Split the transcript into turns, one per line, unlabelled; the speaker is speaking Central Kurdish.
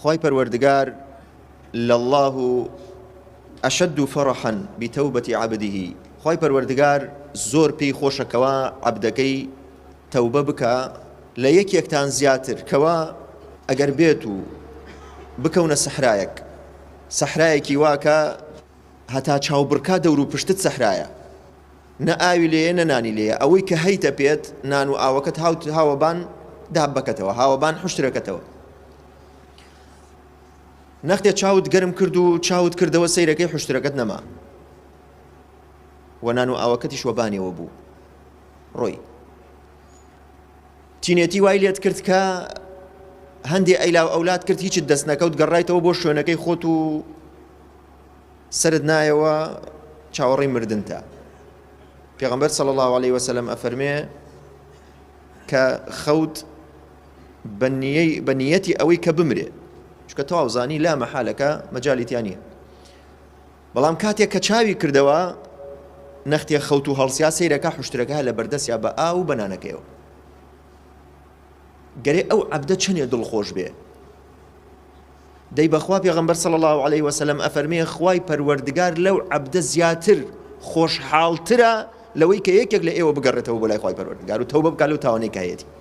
خوای پەروەردگار لله اشد فرحا بتوبە عبده خوای پەروەردگار زۆر پێی خۆشە کەوا عەبدەکەی تەوبە بکا لە یەکێکتان زیاتر کەوا ئەگەر بێت و بکەونە سەحرایەک سەحرایەکی وا کە هەتا چاو بڕکا دەور و پشتت سەحرایە نە ئاوی لێیە نە نانی لێیە ئەوەی کە هەیتە پێت نان و ئاوەکەت هاوت هاوەبان دابەکەتەوە هاوەبان حوشترەکەتەوە نەختێ چاوت گەرم کرد و چاوت کردەوە سەیرەکەی حوشترەکەت نەما و نان و ئاوەکەتیش وەبانیەوە بوو ڕۆی تینێتی وای لێت کرد کە هەندێ ئەیلا و ئەولاد کرد هیچت دەست نەکەوت گەڕایتەوە بۆ شوێنەکەی خۆت و سەرت نایەوە چاوەڕێی مردنتە پێغەمبەر صلی الله علیه وسلم ئەفەرمێ کە خەوت بە نیەتی ئەوەی کە بمرێ چونکە تەواو زانی لا مەحالەکە مەجالی تیا نییە بەڵام کاتێک کە چاوی کردەوە نەختێ خەوت و هەڵسیا سەیرەکە حشترەکە لە بەردەستیا بە ئاو و بەنانەکەیەوە گەرێ ئەو عەبدە چەنێ دڵخۆش بێ دەی بەخوا پێغەمبەر صلی اللە علیە وسلم ئەفەرمێ خوای پەروەردگار لەو عەبدە زیاتر خۆشحاڵترە لەوەی کە یەکێک لە ئێوە بگەڕێتەوە بۆ لای خوای پەروەردگار و تەوبە بکات لەو تاوانەی کە هەیەتی.